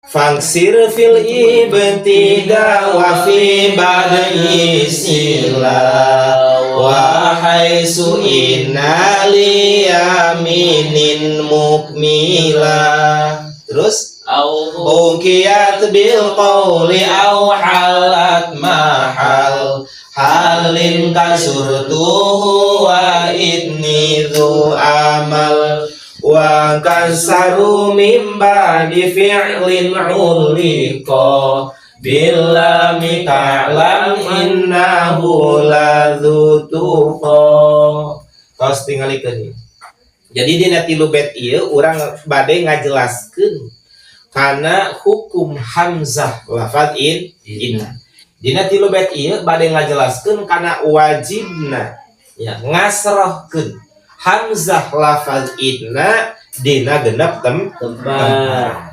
Faksir fil ibtida wa fi bad'i sila wa haitsu inna liyaminin mukmila. Terus Au Ukiyat bil qawli aw halat mahal halin kasurtuhu wa idni dhu amal wa kasaru min ba'di fi'lin uliqa billami ta'lam innahu ladzu tuqa. Tos tingalikeun. Jadi dina tilu bait ieu urang bade ngajelaskeun karena hukum hamzah lafaz inna. Dina tilu bait ieu bade ngajelaskeun kana wajibna ya ngasrohkeun hamzah lafaz inna dina genep tempat.